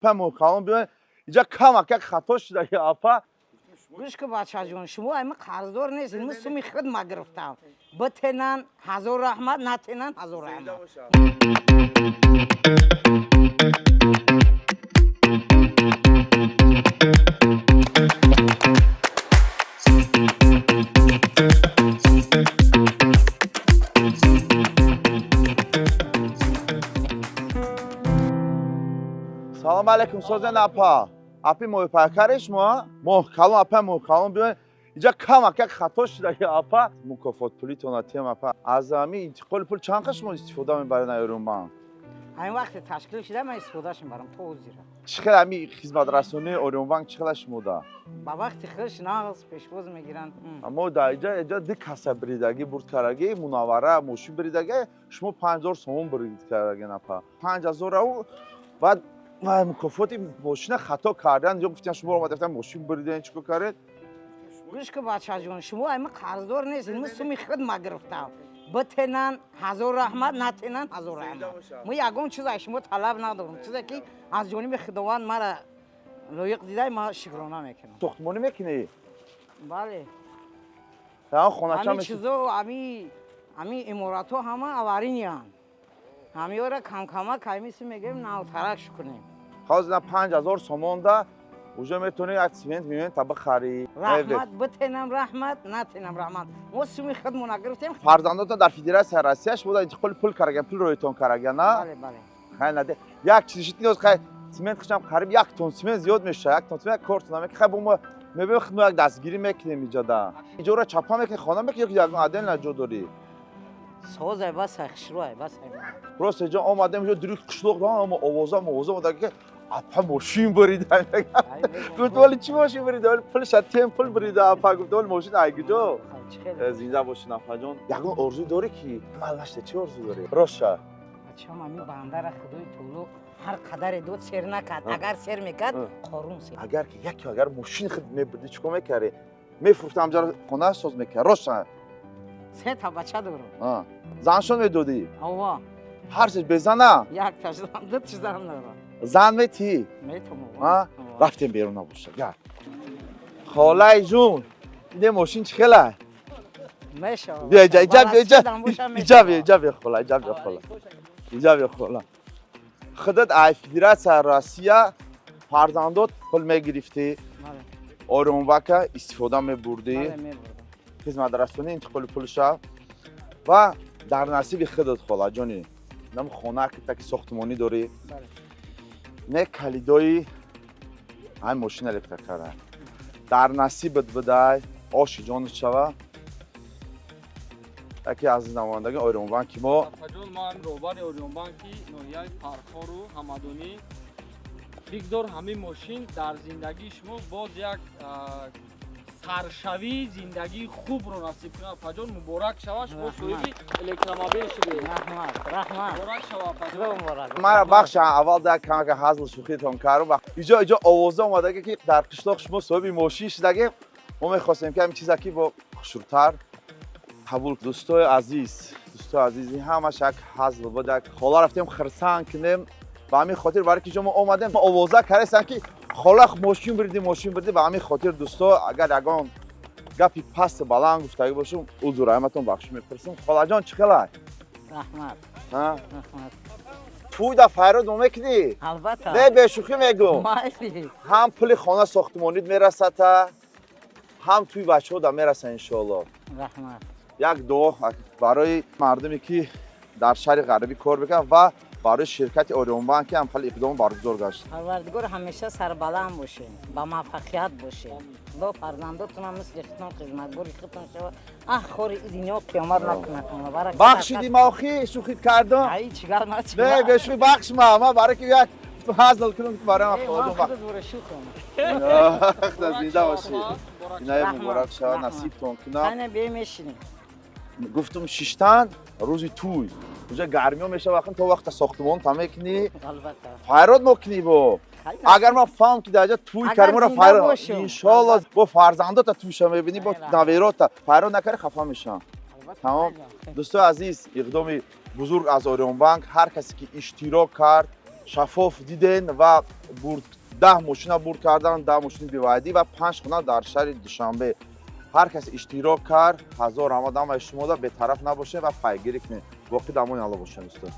Апа, моҳкалон биёед, инҷа камак як хато шуда ки, апа. Гӯш ку, бачаҷон, шумо ами қарздор нестед. Мо суми худ ма гирифтам. Битенан, ҳазор раҳмат, натенан, ҳазор раҳмат. Салом алейкум, созен, апа? Апи моҳипайкари шумо? Моҳкалон, апа, моҳкалон биёед, инҷа камак як хато шуда ки, апа. Мукофот пулитона тем, апа. Аз ҳами интиқоли пул чанд қад шумо истифода мебаред Ориёнбанк? Ҳамин вақте ташкил шуда, ман истифодаш мебарам то ҳозира. Чӣ хел ҳами хизматрасонии Ориёнбанк, чӣ хела шумода? Ба вақти хуш нағз пешвоз мегиранд. Аммо дар иҷа ду каса бридагӣ бурд кардаги, Мунаввара мошин бридаги, шумо 5000 сомон бурид кардаген, апа. 5000 ау баъд вай мукофоти мошина хато кардан ё гуфтан, шумо омада гуфтан, мошин бриден, чӣ кор кардед? Гӯш ку, бачаҷон, шумо ами қарздор нестед. Мо суми худ ма гирифтам. Битенан, ҳазор раҳмат, натенан, ҳазор раҳмат. Мо ягон чиз аз шумо талаб надорем. Чизе ки аз ҷониби Худованд мара лоиқ дидай, ман шукрона мекунам. Сохтмонӣ мекунӣ? Бале. Хонача? Ҳами чизо, ами иморатҳо ҳама аварийный анд. Ҳамиёра камкамак ҳамиси мегӯем, навтарак кунем. Ҳозир на 5000 сомонда уже метавонӣ як цемент мемента бихарӣ. Раҳмат, битенам раҳмат, натенам раҳмат. Мо суми худмона гирифтем. Фарзандотон дар Федератсияи Россия, шумо дар интиқоли пул караган, пул роитон караган, на? Бале, бале. Хай, наде як чиз шит ниёз, хай, цемент хишам қариб як тон цемент зиёд мешавад. Як тон цемент кортон мек. Хай, бо мо мебиём, худ мо як дастгирӣ мекунем. Иҷода иҷора чапа мекунӣ, хона мекунӣ ё ки ягон отдельно ҷо дорӣ? Созай, басай, хушрӯай, басай. Просто иҷо омадем, иҷо дури қишлоқ, ама овоза овоза омада ки апа мошин бурида. Гуфт, вале чӣ мошин бурида? Вале пулша тем, пул бурида, апа. Гуфт, вале мошин айгиҷо. Зинда бошин, апаҷон. Ягон орзу дорӣ ки мал нашта? Чӣ орзу дорӣ, роша? Бачам, ами бандара Худои Таоло ҳар қадаре дод, сер накард. Агар сер мекард, Қорун сер. Агар ки яке агар мошин худ мебурдӣ, чӣ кор мекардӣ? Мефурӯхтам ҷара, хона соз мекард, роша? Сета бача дорам. Заншон медодӣ? Ова. Ҳар чиз безана? Якта зан, ду зан дорам. Зан метӣ? Метум. Рафтем берун, набоша. Холаи ҷун, ине мошин чӣ хела? Мешавад. Биё иҷа, иҷа биё, иҷа иҷа биё, иҷа биё, хола, иҷа биё, хола, иҷа биё, хола. Худат ай Федератсияи Россия фарзандот пул мегирифтӣ, Ориёнбанка истифода мебурдӣ, хизматрасонии интиқоли пулша, ва дар насиби худат, холаҷони, нам хона таки сохтмонӣ дорӣ, не калидои ҳай мошина лепта карда дар насибат бидай, оши ҷонат шава. Яке аз намояндагони Ориёнбанки мо. Апаҷон, ман роҳбари Ориёнбанки ноҳияи Фархору Ҳамадонӣ. Бигзор ҳамин мошин дар зиндагии шумо боз як саршавии зиндагии хубро насиб кунад. Апаҷон, муборак шава, шумо соҳиби электромобил шудед. Раҳмат, раҳмат. Муборак шава, апаҷон. Мара бахша, аввал да камака ҳазл шӯхитон кардам. Иҷо овоза омадаги ки дар қишлоқ шумо соҳиби мошин шудаги. Мо мехостем ки ҳамин чиза ки бо хушрӯтар қабул. Дӯстои азиз, дӯстои азиз, ин ҳамаш як ҳазл буд, як хола рафтем хирсанд кунем. Ба ҳамин хотир, барои ки ҷо мо омадем, овоза кардастан ки хола мошин бирдӣ, мошин бирдӣ. Ба ҳамин хотир, дӯсто, агар ягон гапи пасту баланд гуфтагӣ бошум, узр, ҳаматон бахшиш мепурсам. Холаҷон, чӣ хелай? Раҳмат, раҳмат. Тӯйда файрод мо мекунӣ? Албатта. Не, бешӯхӣ мегӯм. Майли. Ҳам пули хона сохтмонит мерасата, ҳам тӯи бачаҳо да мераса, иншоалло. Раҳмат. Як дуо барои мардуме ки дар шаҳри ғарибӣ кор мекунанд ва барои ширкати Ориёнбанк ки ҳам хеле иқдом баргузор гашт. Парвардигор, ҳамеша сарбаланд бошед, ба муваффақият бошед. Худо фарзандотонам мисли худтон хизматгори худтон шавад. Ах, хори дунё қиёмат накунад. Бахшиди ма, охи шӯхит кардам. Ай, чигар ма? Не, бешӯхӣ, бахш. Ма барои ки як ҳазл кунам, барои ман Шӯхам. Зинда бошӣ, инаи муборак шавад, насибтон кунам. Ана бемешинем. Гуфтум, шиштан рӯзи тӯй уже гармиё мешава, вақт то вақта сохтмон та мекунӣ. Албатта. Файрод мо кунӣ бо. Агар ман фаҳм ки дарҷа тӯй кармора файрод, иншоалло, бо фарзандота тӯйша мебинӣ, бо наверота. Файрод накарӣ, хафа мешавам. Тамом. Дӯстои азиз, иқдоми бузург аз Ориёнбанк. Ҳар касе ки иштирок кард. Шаффоф диден ва бурд 10 мошина бурд кардан, 10 мошини BYD ва 5 хона дар шаҳри Душанбе. Ҳар кас иштирок кард, ҳазор раҳмат ҳамаи шумода. Бетараф набошед ва пайгирӣ кунед. Боқӣ дамони Алло бошед, устод.